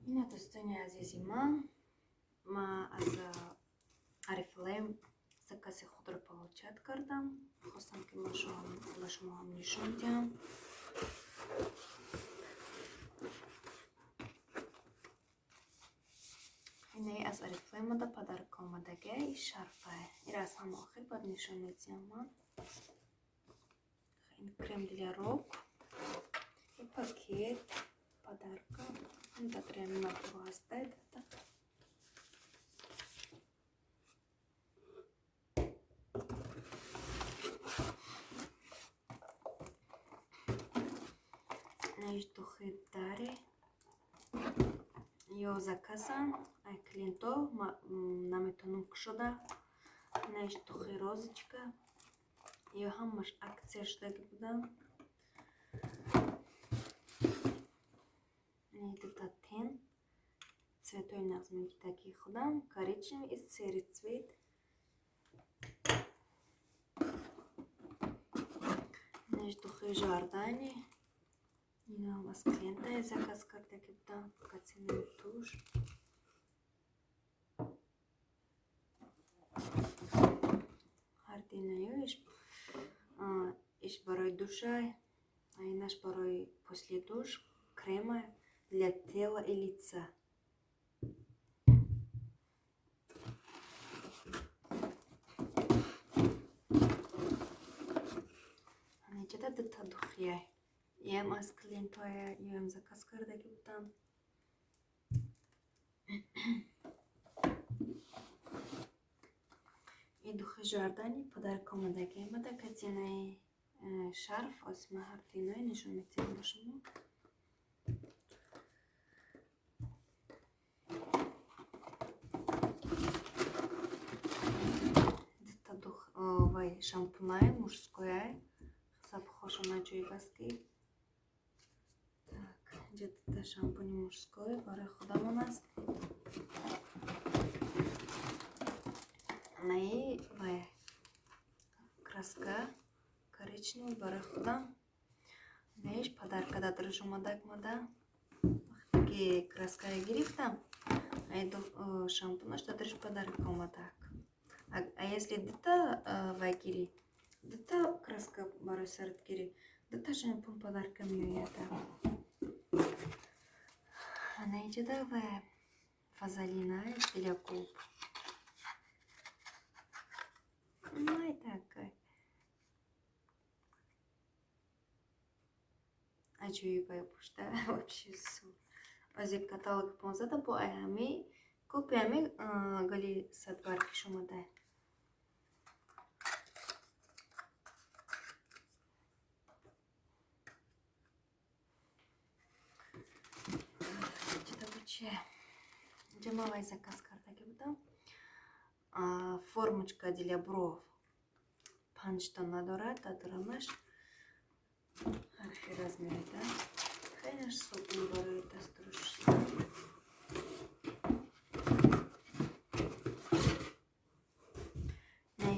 Ина, дӯстони азизи ман, ма аз Орифлейм закази худро получать кардам. Хостам, ки ба шумо ҳам нишон диҳам. Инаи аз Орифлейм омада, подарка омадагиа, и шарфа. Ира аз ҳама охир баъд нишон медиҳам ман. Ин крем для рук и пакет подарка. Датрем набор ҳастай дата. Наиш духи даре ё заказан ай клиенто наметонам кушода. Наиш духи розочка, ё ҳамаш акция шудаги буданд. Дута тень, цветои нағзмегидагии худам, коричневый и серый цвет. Наиш духи Жордани, инам аз клиента заказ кардаги будам. Кацинами туш. Ҳардинаё иш барои душай, инаш барои после душ, крема для тела и лица. Анаҷада дута духия, иам аз клиентҳоя, иам заказ кардаги будам. И духи Жордани подарка омадаги омада, катинаи шарф. Озима ҳардинои нишон медиҳам ба шумо. Дута дух вай шампунай мужскояй, запахошон аҷоиб аст, ки так. Инҷа дута шампуни мужской барои худамон аст. Наи вай краска коричневый барои худам. Наиш подарка дадраш омадак мада. Вақте ки краскаро гирифтам, шампунаш дадраш подарка омадак. А если дута вай гирӣ, дута краска барои сарат гирӣ, дута шампун подарка меояд. Ана инҷода вай вазелина для губ. Ай, такай аҷоибай пушта, вообще зур. Ози каталоги 15 бо ай ҳами копи ҳами гали садбаргиш омада. Чида? Инҷа ман вай заказ кардаги будам, формочка для бров, панҷ дона дорад дадорамаш, ҳар хел размерида. Хелеш собун барои дастуру шустан.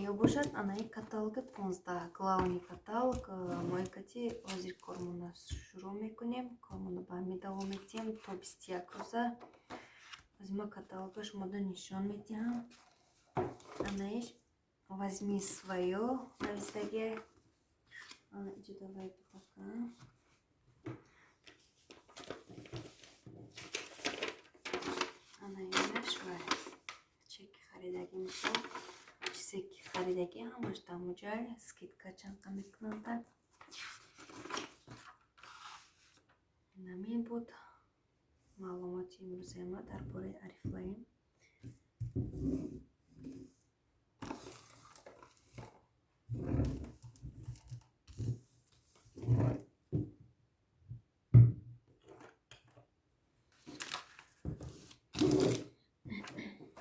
Ё бошад, анаи каталоги 15, главный каталог мои кати. Ҳозир кормона шурӯъ мекунем, кормона ба ҳамин давом медиҳем то 21 рӯза. Ҳозир ма каталога шумода нишон медиҳам. Анаиш «Возьми своё» нависдаги. Иҷо давай бутака. Анаинаш вай чеки харидаги, мисол, чизе ки харидагӣ, ҳамаш дамуҷай скидка чанқа мекунанда. Инамин буд маълумоти имрӯзаи ма дар бораи Орифлейм.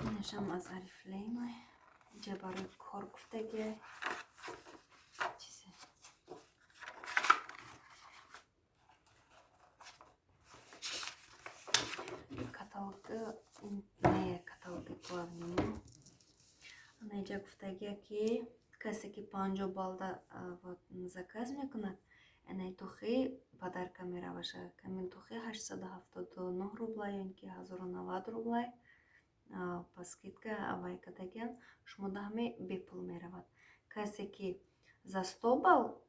Инашам аз Орифлейм, инҷа барои кор гуфтагӣ чизе. Каталог не, каталоги главный мо. Ана инҷа гуфтагия, ки касе ки 50 балда заказ мекунад, Яъне духи подарка мераваша. Ками духи 879 рубла ё ин ки 1090 рублай по скидка авай кардагиан, шумо даҳаме бепул меравад. Касе ки за 100 балл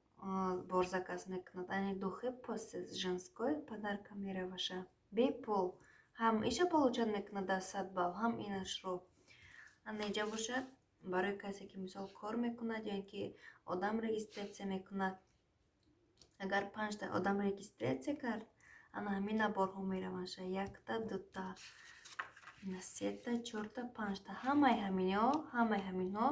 бор заказ мекунад, ани духи после женской подарка мераваша бепул. Ҳам иша получать мекунад дар 100 балл, ҳам инашро. Ана иҷа бошад, барои касе ки, мисол, кор мекунад ё ин ки одам регистрация мекунад. Агар панҷта одам регистрация кард, ана ҳамин наборҳо мераванд: якта, дута, сета, чорта, панҷта. Ҳамаи ҳаминҳо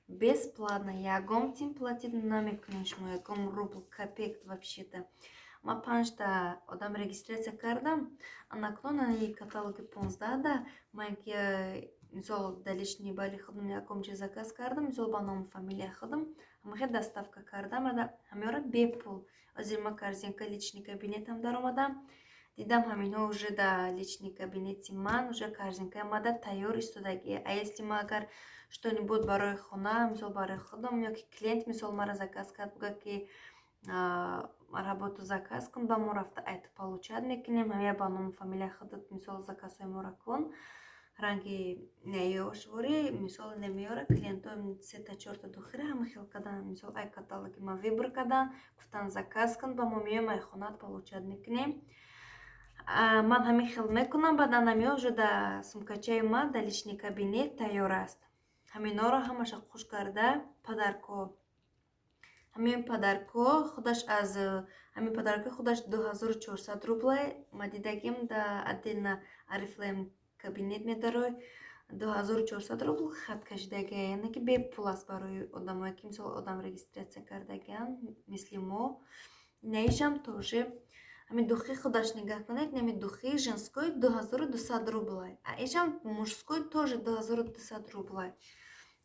бесплатно, ягон тин платить намекунед шумо, ягон рубл, копеек вообще-то. Ма панҷта одам регистрация кардам. Анакнун ани каталоги 15-да ман ки, мисол, дар личный балли худам ягон чиз заказ кардам, мисол, ба ному фамилия худам ҳамахел доставка кардам, ҳамеёра бепул. Ҳозир ма корзинка личный кабинетам даромадам, дидам, ҳаминҳо уже дар личный кабинети ман, уже корзинкаи мада тайёр истодагӣ. А если ма агар что-нибудь барои хона, мисол, барои худам ё ки клиент, мисол, мара заказ кард, бугӯяд ки работу заказ кун, ба мо рафта айто получать мекунем, ҳамя ба ному фамилияи худат, мисол, заказҳои моро кун, ранги неёшворӣ, мисол, немеёра. Клиентҳо сета, чорта духира ҳама хел кардан, мисол, ай каталоги ма выбор кардан, гуфтан: «Заказ кун ба мо, меоем, ай хонаат получать мекунем». Ман ҳамин хел мекунам. Баъд анамиё уже дар сумкачаи ман, дар личный кабинет тайёр аст. Ҳаминҳоро ҳамаша хуш карда, подаркҳо, ҳамин подаркҳо худаш, аз ҳамин подаркҳо худаш 2400 рублай. Ма дидагим, да отдельно Орифлейм кабинет медарой, 2400 рубл хат кашидагия, яъне ки бепул аст барои одамое ки, мисол, одам регистрация кардагиан, мисли мо. Наишам тоже ҳамин духи худаш, нигаҳ кунед, нами духи женской 2200 рублай, а ишам мужской тоже 2200 рублай.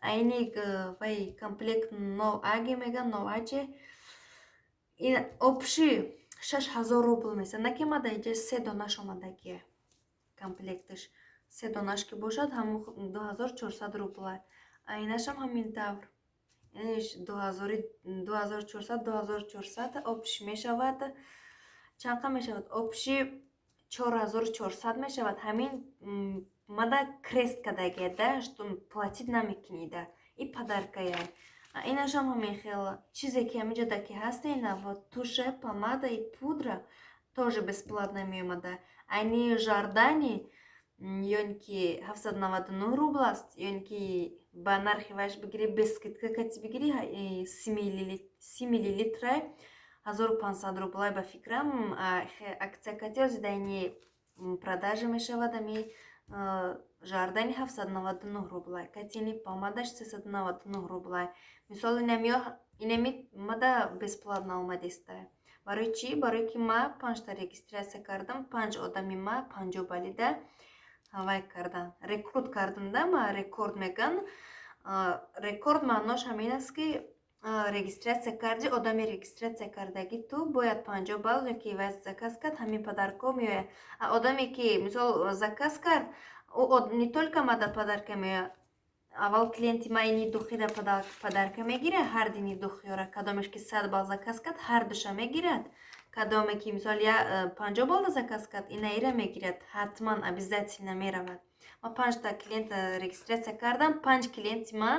А ини вай комплект нов аги меган, новаче, ин общий 6000 рубл меса. На ки ма дар иҷа се донаш омадагия, комплекташ се донаш ки бошад, ҳамун 2400 рублай. А инашам ҳамин тавр, иниш 2400, 2400, общий мешавад чанқа мешавад? Общий 4400 мешавад. Ҳамин мада крест кардагия да, что платить намекунида, и подаркая. Инашам ҳамин хел чизе ки ҳаминҷода ки ҳаста, ина вот туша, помада и пудра тоже бесплатно меомада. Айни Жардани ё ин ки 799 рубл аст, ё ин ки ба нархи вайш бигирӣ, без скидка кати бигирӣ, 30 миллилитра 1500 рублай ба фикрам. Акция кати озида ини продажа мешавад, ами Жардани 799 рублай, катини помадаш 399 рублай. Мисол, инами мада бесплатно омадеста. Барои чӣ? Барое ки ма панҷта регистрация кардам, панҷ одами ма 50 балида вай кардан, рекрут кардам да. Ма рекорд меган, рекорд маънош ҳамин аст, ки регистрация карди, одами регистрация кардагӣ ту бояд 50 балл ёки вай заказ кард, ҳамин подаркҳо меояд. А одаме ки, мисол, заказ кард, ӯ не только мада подарка меояд. Аввал клиенти ма ини духира подарка мегирад, ҳар дини духиёра, кадомеш ки 100 балл заказ кард, ҳар душа мегирад. Кадоме ки, мисол, я 50 балла заказ кард, инаира мегирад, ҳатман, обязательно меравад. Ма панҷта клиент регистрация кардам, панҷ клиенти ма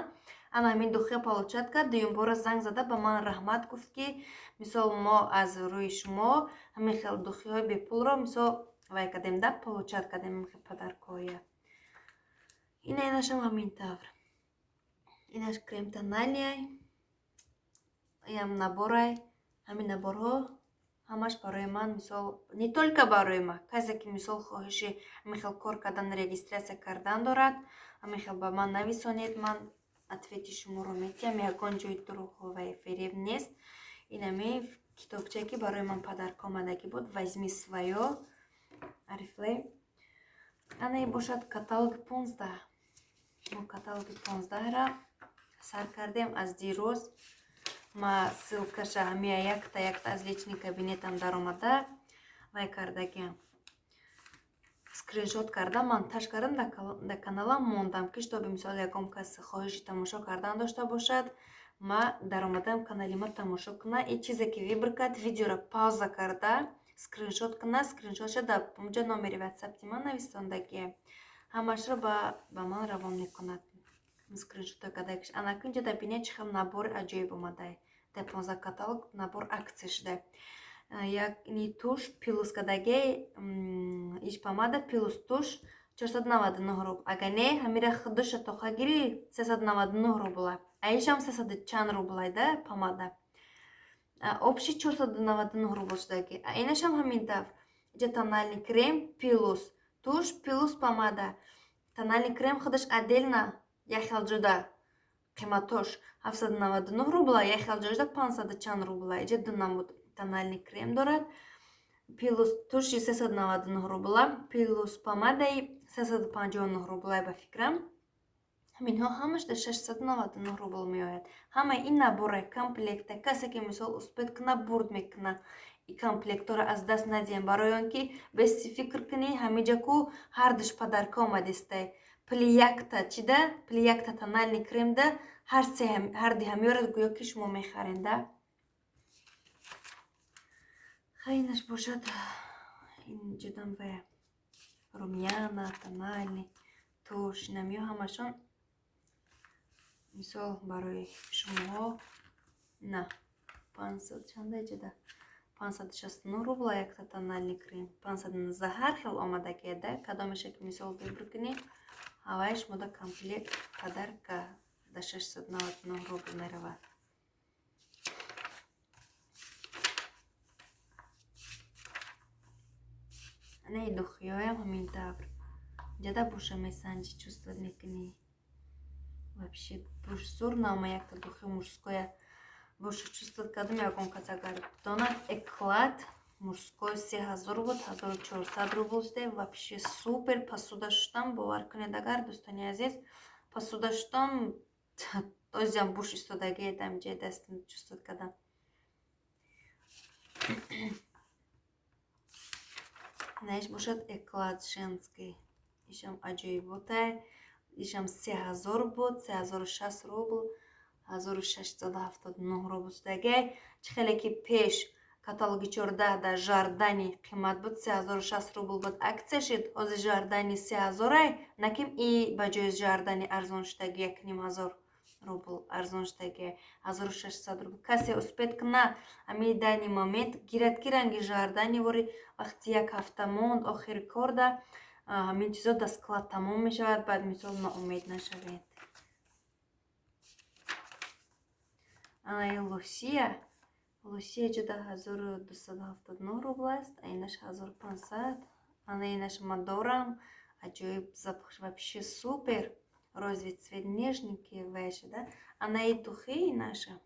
ана ҳамин духия получать кард. Дуюмбора занг зада ба ман раҳмат гуфт, ки, мисол, мо аз рӯи шумо ҳамин хел духиҳои бепулро, мисол, вай кардем да, получать кардем ҳамин хел подаркҳоя. Ина инашам ҳамин тавр, инаш крем тональный, инам наборай. Ҳамин наборҳо ҳамаш барои ман, мисол, не только барои ман, касе ки, мисол, хоҳиши ҳамин хел кор кардан, регистрация кардан дорад, ҳамин хел ба ман нависонед, ман ответи шуморо медиҳам. Ягон ҷои дурӯғу ва фиреб нест. Инами китобчае ки барои ман подарка омадагӣ буд, «Возьми своё», Орифлейм. Ана бошад каталоги 15. Мо каталоги 15-ра сар кардем аз дирӯз. Ма ссылкаша ҳамия якта якта аз личный кабинетам даромада вай кардагиам, скриншот кардам, монтаж кардам, дар каналам мондам, ки чтобы, мисол, ягон кас хоҳиши тамошо кардан дошта бошад. Ма даромадам канали ма тамошо куна и чизе ки выбор кард, видеоро пауза карда, скриншот куна, скриншотша дар онҷа номери ватсапти ман нависондагие. Ҳамашро ба ман равон мекунад. Скриншото кардагиш. Анаку инҷа дар бинед, чӣ хел набори аҷоиб омадае. Дар 15 каталог набор акция шуда. Як ни тушь плюс кардагие, иш помада плюс тушь 499 рубл. Агар не, ҳамира худуша тоха гирӣ, 399 рубла. А ишам сесаду чанд рублай да помада. Общий 499 рубл шудаги. А инашам ҳамин тавр. Иҷа тональный крем плюс тушь плюс помада. Тональный крем худаш отдельно як хел ҷуда қиматош 799 рубла, як хел ҷуда 500 чанд рубла. Иҷа ду намуд тональный крем дорад. Плюс туши 399 рубла, плюс помадаи 359 рублай ба фикрам. Ҳаминҳо ҳамаш дар 699 рубл меояд. Ҳамаи ин набора комплекта, касе ки мисол успеть куна, бурд мекуна. И комплектҳоро аз даст надиҳем, барои он ки бести фикр кунӣ, ҳамиҷа ку ҳардуш подарка омадистай. Пули якта чида, пули якта тональный кремда ҳар се ҳарди ҳамёро гӯё ки шумо мехарен да. Хайнаш бошад, инҷодам ва румяна, тональный, тушь, инамё ҳамашон мисол барои шумоҳо на 500 чанда иҷода, 569 рубла якта тональный крем, 519, ҳар хел омадагия да. Кадомеша ки мисол выбор кунӣ, ҳаваи шумода комплект подарка да 699 рубл меравад. Анаи духиҳоям ҳамин тавр. Ҷада буша месанҷӣ, чувствовать мекунӣ. Вообще буш зур нама, якта духи мужское буша чувствовать кардам, ягон кас агар донад, Эклат мужской 3000 буд, 1400 рубл шуда. Вообще супер, посуда шудам, бовар кунед агар, дӯстони азиз, посуда шудам, озиам буш истодагие дам ҷои дастам чувствовать кардам. Наиш бошад Эклат женский. Ишам аҷоиботай. Ишам 3000 буд, 3060 рубл, 1679 рубл шудагай. Чӣ хеле ки пеш каталоги 14 дар Жардани қимат буд, 3060 рубл буд, акция шид, ҳозир Жардани 3000-ай, наким и ба ҷои Жардани арзон шудаги, 1500 рубл арзон шудаги, 1600 рубл. Касе успеть куна, ами данный момент гирад, ки ранги Жардани вори вақти як ҳафта монд охири корда, ҳамин чизо дар склад тамом мешавад, баъд мисол ноумед нашавед. Анаи Лусия, Лусия ҷуда 1279 рубл аст, а инаш 1500. Ана инаш ма дорам, аҷоиб запах, вообще супер. Розовый цвет нежненький веша, да? Анаи духи наша.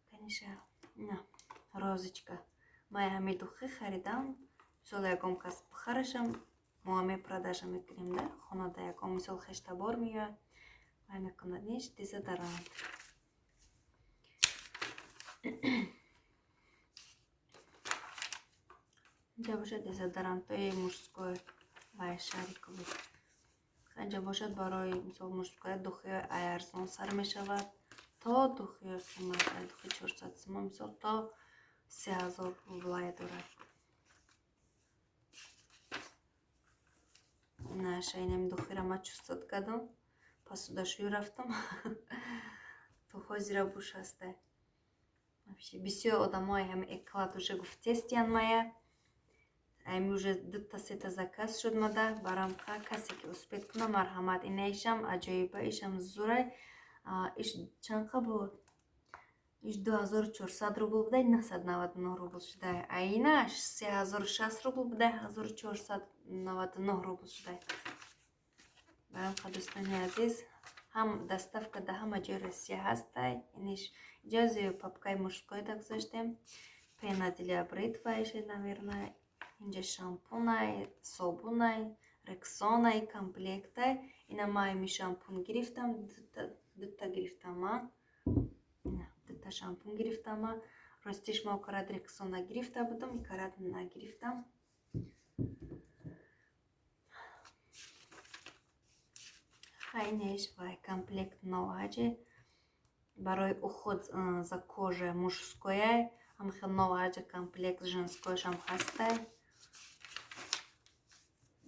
Конечно, на, розочка. Ма ҳами духи харидам. Мисол ягон кас бихарашам, мо ҳаме продажа мекунем, да? Хонада ягон мисол хештабор меояд. Вай мекунад ниш дезодорант. Инҷа бошад дезодорантҳои мужской вай шариковый. Инҷа бошад барои мисол мужской духиҳои арзон сар мешавад то духиҳои қимат, духи 400 сомон мисол то 3000 рублая дорад. Наша инам духиро ма чувствовать кардам, посудашӯй рафтам. То ҳозира буш ҳастай. Вообще бисёр одамои ҳами Эклат уже гуфтестиян мая. Ами уже дута сета заказ шуд мада барамқа, касе ки успеть куна, марҳамат. Инаишам аҷоиба, ишам зурай. Иш чанқа буд? Иш 2400 рубл будай, 999 рубл шудай. А инаш 3060 рубл будай, 1499 рубл шудай. Барамқа, дӯстони азиз, ҳам доставка да ҳама ҷои Россия ҳастай. Иниш иҷози папкаи мужской да гузоштем. Пена для бритва ише, наверное. Инҷа шампунай, собунай, Рексонай, комплектай. Ина ма ами шампун гирифтам, дута гирифтам ман. Дута шампун гирифтам ман. Ростиш ма окарат Рексона гирифта будам, икарат нагирифтам. Хайнеш вай комплект новаҷе. Барои уход за кожа мужское, ҳамхел новаҷа комплект женскоешам ҳастай.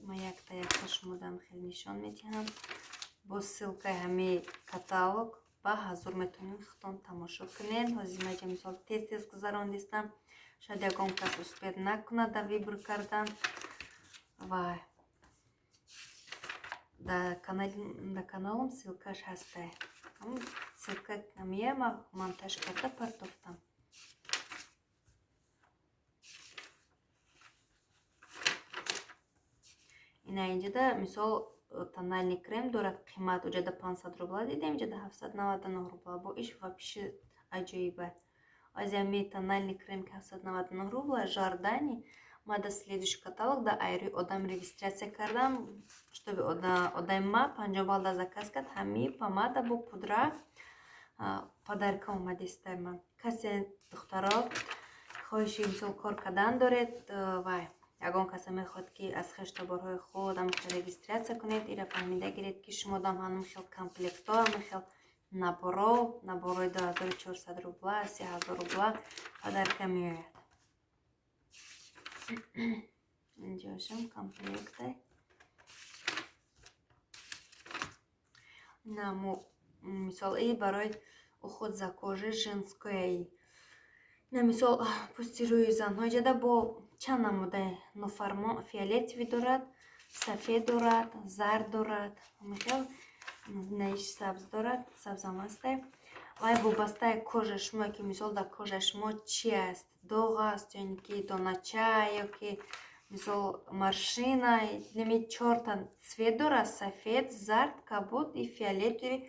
Ма якта якта шумода хеле нишон медиҳам. Бо ссылкаи ҳамаи каталог ба ҳазур метавонед худтон тамошо кунед. Ҳозир маҷа мисол тез тез гузарондистам. Шояд ягон кас успед накунад дар выбор кардан ва дар каналам ссылкаш ҳастай. Ссылка ҳамия ма монтаж карда партофтам. Ина инҷода мисол тональный крем дорад, қимат уҷада 500 рубла дидем, инҷода 799 рубла. Бо иш вообще аҷоиба. Аз ами тональный крем ки 799 рубла Жордани, ма да следующий каталог да айрӯи одам регистрация кардам, чтобы одами ма 50 балл да заказ кард, ҳами помада бо пудра подарка омадистай ма. Касе, духтаро, хоҳиши мисол кор кардан доред, вай ягон каса мехоҳад, ки аз хештоборҳои худ ҳамихел регистрация кунед, ира фаҳмида гиред, ки шумодам ҳамин хел комплектҳо, ҳамин хел наборо, наборои 2400 рубла, 3000 рубла подарка меояд. Инҷошам комплекте. Намо мисол и барои уход за кожей женское. На мисол пӯсти рӯи занҳо иҷода бо чанд намудаи нофармон: фиолетовый дорад, сафед дорад, зард дорад, михел наиш сабз дорад, сабзам ҳастай. Вай вобастаи кожа шумо, ки мисол дар кожаи шумо чи аст, доғ аст ё ин ки донача ё ки мисол морщина, неми чорта цвет дорад: сафед, зард, кабуд и фиолетовый.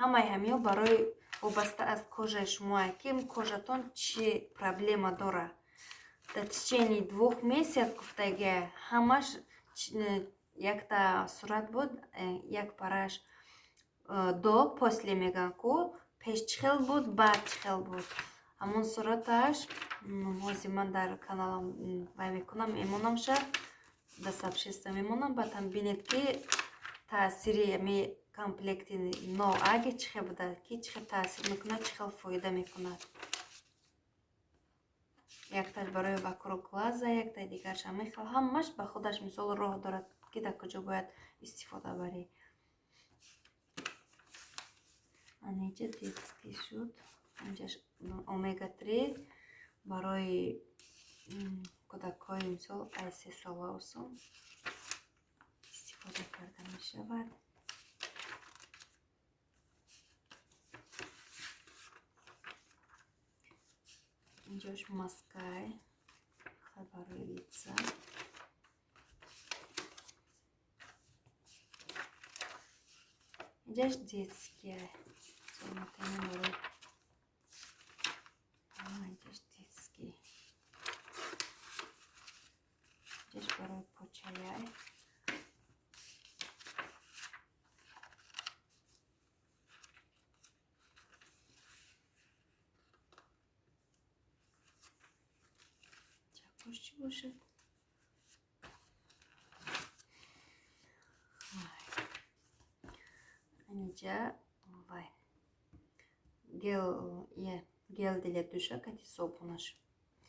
Ҳамаи ҳамиҳо барои вобаста аз кожаи шумо, ки кожатон чӣ проблема дорад. Дар течение 2 месяц гуфтагия ҳамаш якта сурат буд, як параш до после мегӯянд ку, пеш чӣ хел буд, баъд чӣ хел буд. Ҳамон сураташ ҳозир ман дар каналам вай мекунам, мемонамша, дар сообщество мемонам, баъд ҳам бинед, ки таъсири ами комплекти ноаги чӣ хел буда, ки чӣ хел таъсир мекунад, чӣ хел фоида мекунад. Якташ барои вокруг глаза, яктаи дигараш ҳамин хел, ҳамаш ба худаш мисол роҳ дорад, ки дар куҷо бояд истифода барӣ. Аниҷа детский шуд. Инҷаш омега 3 барои кӯдакҳои мисол ай 3 сола осон истифода карда мешавад. Инҷош маскай барои лица. Инҷаш детские. Барои инҷаш детский. Инҷаш барои почаяй. Чакош чӣ бошад? Аниҷа вай гел, гель для душа кати собунаш.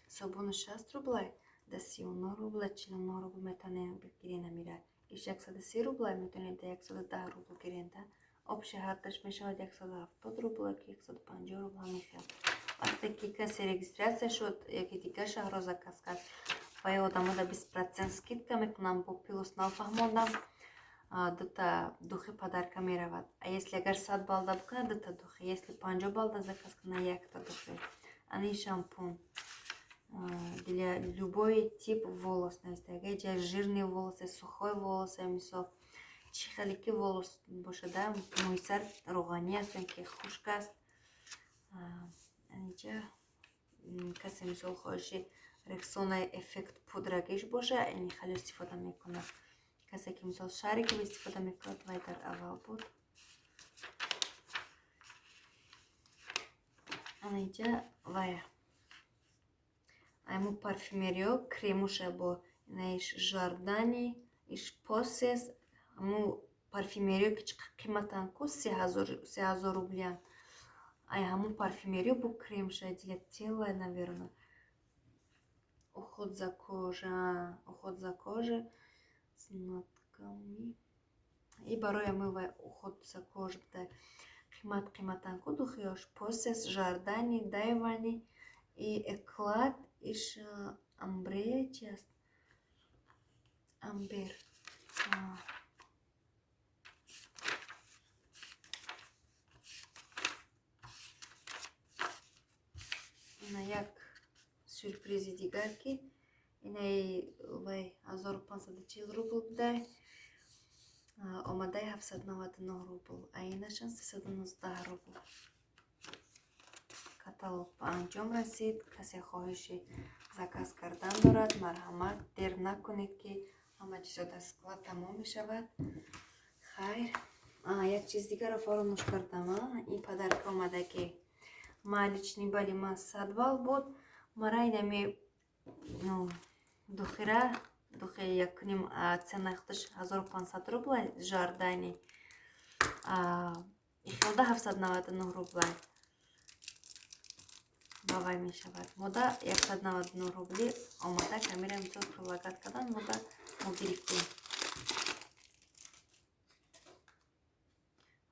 Собунаш 60 рубла, да 39 рубла, 49 рубл метавонед бигирен амира. Иш 130 рубла, метавонед да 110 рубл гирен, да. Общий ҳардаш мешавад 170 рубл ки 150 рубл, ҳамин хел. Вақте ки касе регистрация шуд, яки дигар шаҳрро заказ кард, ва ё одамо да 20% скидка мекунам, бо плюс нафаҳмондам, дута духи подарка меравад. А если агар 100 балл да бикунад, дута духи, если 50 балл да заказ кунад, якта духи. Ани шампун для любой тип волос нависта. Ҷа жирный волосы, сухой волосы, мисол чӣ хеле ки волос бошада, мӯи сар роғанӣ аст ё ки хушк аст. Аниҷа касе мисол хоҳиши Рексонаи эффект пудрагиш боша, ини хеле истифода мекунад. Касе ки мисол шариково истифода мекунад, вай дар аввал буд. Аниҷа вай айму парфюмериё кремуша бо инаиш Жордани, иш Посес, ҳаму парфюмериё ки чӣ қиматанд ку, 3000 рублиянд. Ай ҳамун парфюмерия бу кремша для тела, наверно. Уход за кожа, уход за кожа с нотками. И барои ҳамин вай уход за кожа буда. Қимат қиматан ку духиёш. Посес, Жардани, Дайвани и Эклат, иш амбре чи аст? Амбер. Ина як сюрпризи дигар, ки инаи вай 1540 рубл будай, омадаи 799 рубл, а инашон 319 рубл. Каталог ба анҷом расид. Касе хоҳиши заказ кардан дорад, марҳамат, дер накунед, ки ҳама чизо дар склад тамом мешавад. Хайр, як чиз дигарро фаромӯш кардам. Ин подарка омада, ки ма личный балли ман 100 балл буд. Мара инами духира, духи якуним, ценаи худаш 1500 рубла, Жардани ихелда 799 рубла ба вай мешавад. Мода 199 рубли омада, камера мисол предлагать кардан, мода мо гирифтем.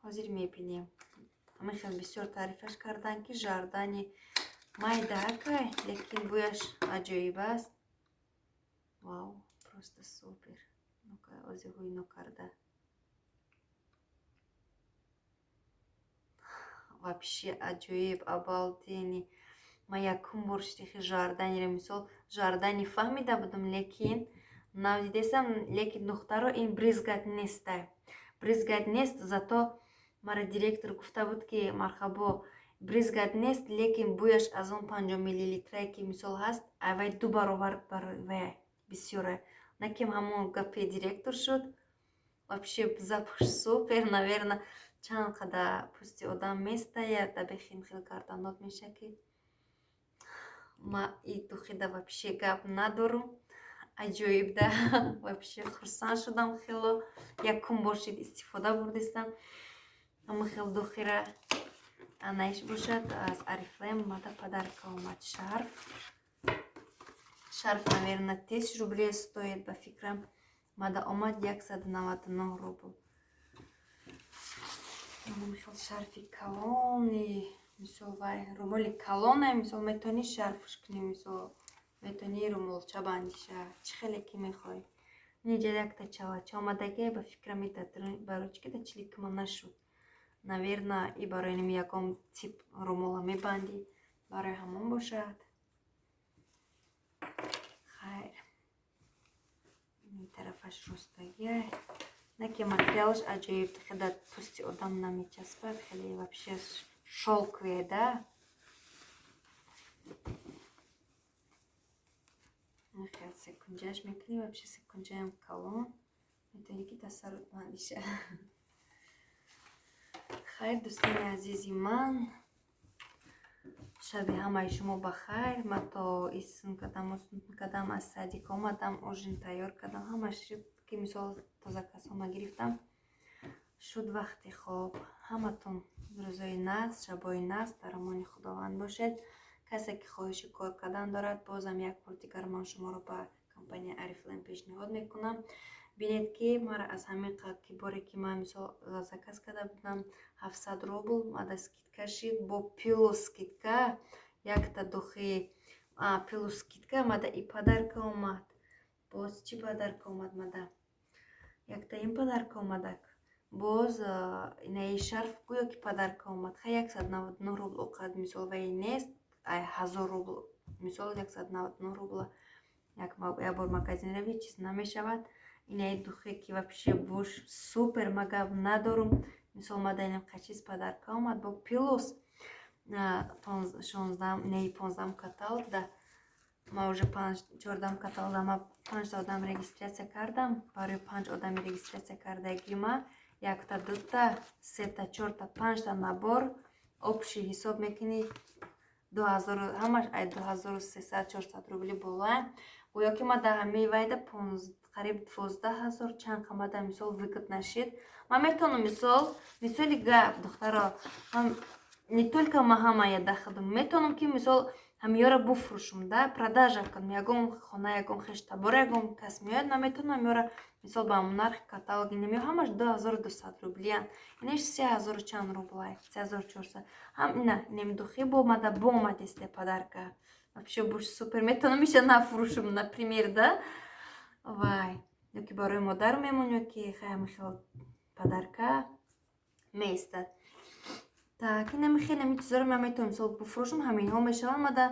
Ҳозир мебинем. Ҳамин хел бисёр таърифаш карданд, ки Жардани майдаакай, лекин бӯяш аҷоиб аст. Вау, просто супер! Ози ҳуй нокарда, вообще аҷоиб, обалденный. Ман якум бор штихи Жарданиро, мисол, Жардани фаҳмида будам, лекин нав дидесам. Лекин, духтаро, ин брызгать нестай, брызгать нест. Зато мара директор гуфта буд, ки мархабо, брызгать нест, лекин бӯяш аз он 50 миллилитрае, ки мисол ҳаст, авай ду баробар вай бисёре. Наким ҳамон гапи директор шуд. Вообще запах супер. Наверно, чанд қада пӯсти одам местаяд, дабехим хел гарданот меша, ки ма и духида вообще гап надорум. Аҷоиб да, вообще хурсанд шудам хело. Якум бор шид истифода бурдистам ҳама хел духира. Анаиш бошад, аз Орифлем мада подарка омад шарф. Шарф, наверно, 1000 рублей стоит, ба фикрам. Мада омад 199 рубл. Хел шарфи калони, мисол, вай румоли калоне, мисол, метавонӣ шарфш кунӣ, мисол, метавонӣ румолча бандиша, чӣ хеле ки мехоҳӣ. Ниҷа якта чалача омадагия, ба фикрам, барои чӣ ки да чиликма нашуд. Наверно, и барои ними ягон тип румола мебандӣ, барои ҳамон бошад. Хайр, ин тарафаш ростагия, на ки материалаш аҷоиб, хеле пӯсти одам намечаспад, хеле вообще шёлковый да. Хел секунҷааш мекунӣ, вообще секунҷаям калон, метавонӣ ки тасаррут бандиша. Хайр, дӯстони азизи ман, шаби ҳамаи шумо ба хайр. Ман то исм кардам, кардам, аз садик омадам, ужин тайёр кардам, ҳамаш ки мисол тоза касома гирифтам, шуд вақти хоб. Ҳаматон рӯзои нағз, шабои нағз, дар амони Худованд бошед. Касе ки хоҳиши кор кардан дорад, бозам як бор дигар ман шуморо ба компанияи Орифлем пешниҳод мекунам. Бинед, ки мара аз ҳамин ки боре ки ман мисол заказ карда будам, 700 рубл мада скидка шид, бо плюс скидка якта духи, плюс скидка мада и подарка омад. Боз чӣ подарка омад мада? Якта ин подарка омадак, боз инаи шарф гӯё ки подарка омад. Хай, 199 рубл оқад, мисол, вай нест, ай 1000 рубл, мисол, 199 рубла як бор магазин рави, чиз намешавад. Инаи духе ки вообще буш супер, ма гап надорум. Мисол, мада инам чиз подарка омад, бо плюс 16-ам, не, 15-ам каталог да. Ма уже 14-ам каталог, ма панҷта одам регистрация кардам. Барои панҷ одами регистрация кардагӣ ма якта, дута, сета, чорта, панҷта набор, общий ҳисоб мекунӣ, 2000, ҳамаш ай 2300, 400 рубли болоя. Гӯё ки ма дар ҳамаи вайда қариб 12 000 чанд қамада, мисол, выгод нашид. Ман метавонам, мисол, мисоли гап, духтаро, ман Не только ма, ҳамая дахадум метавонам, ки, мисол, ҳамиёро буфурӯшум да, продажа кунам. Ягон хона, ягон хештабор, ягон кас меояд, ман метавонам ҳамиёро, мисол, ба ҳамон нархи каталоги. Инамиё ҳамаш 2200 рублиянд, инаш се ҳазору чанд рублай, 3400. Ҳам ина, инами духи бомада, бомадесте подарка. Вообще буш супер, метавонам иша нафурӯшум, например, да, вай, ёки барои модар мемон, ёки хай, ҳами хел подарка меистад. Так, инами хел ами чизоро ман метавонам, мисол, буфурӯшум. Ҳаминҳо мешаванд мада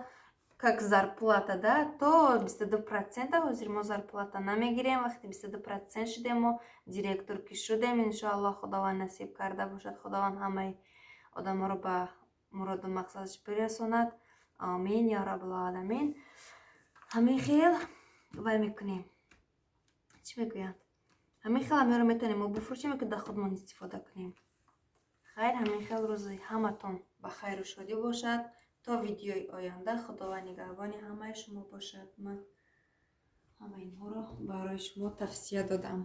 как зарплата, да, то 22%. Ҳозир мо зарплата намегирем. Вақте 22% шудем, мо директор ки шудем, иншоаллоҳ, Худованд насиб карда бошад, Худованд ҳамаи одаморо ба муроду мақсадаш бирасонад, омин ё раббулоламин. Ҳамин хел вай мекунем, чӣ мегӯянд, ҳамин хел ҳамеро метавонем мо буфурӯшем, ки дар худмон истифода кунем. Хайр, ҳамин хел рӯзи ҳаматон ба хайру шодӣ бошад. То видеои оянда Худованд нигаҳбони ҳамаи шумо бошад. Ман ҳама инҳоро барои шумо тавсия додам.